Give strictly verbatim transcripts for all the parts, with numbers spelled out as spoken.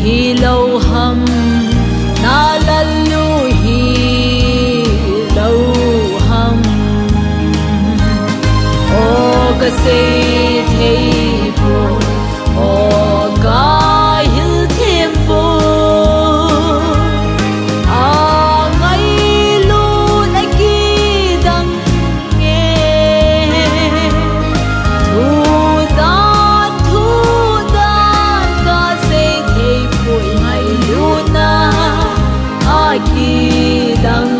Hilou ham, na lallu hilou ham. O kasei thei poi, o kahil thim poi. A ngailut a kidang nge. Thu dan, thu dan kasei thei poi, ngailutna a kidang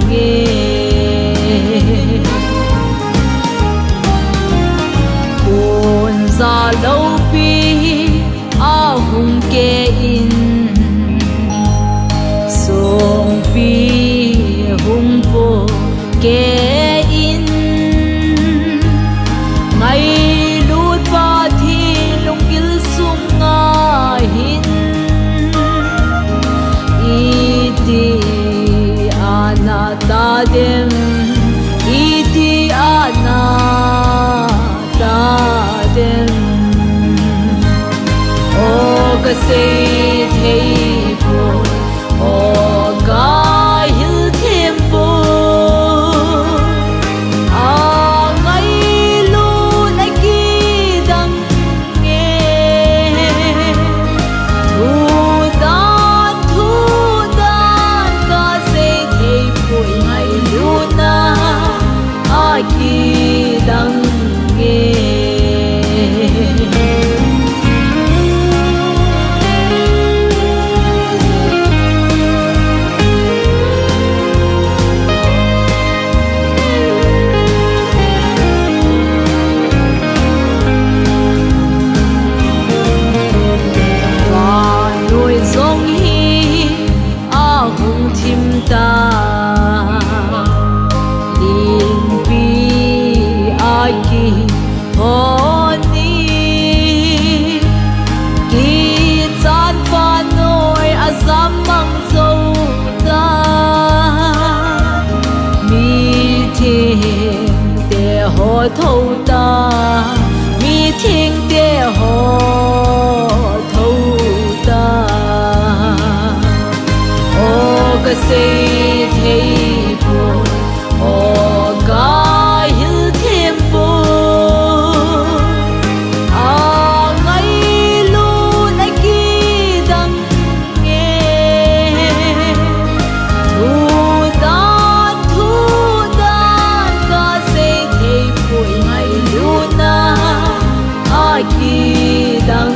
nge. Pon ja loupi a hung keh in, songpi hung pohkeh in, ngailut Pathen lunggil sunga hin, iti a na tadem, iti a na tadem. O kasei thei poi, o kahil thim poi. A ngailut a kidang nge. Thu dan, thu dan kasei thei poi, ngailutna a kidang nge. Vannoi jong hi a hung thim ta, lingpi a kihon in, kichat vannoi a jam mang jou ta. Mithengte ho thou ta, mithengte ho thou ta. O kasei thei poi, o kahil thim poi. A ngailut a kidang nge. Thu dan, thu dan kasei thei poi, ngailutna a kidang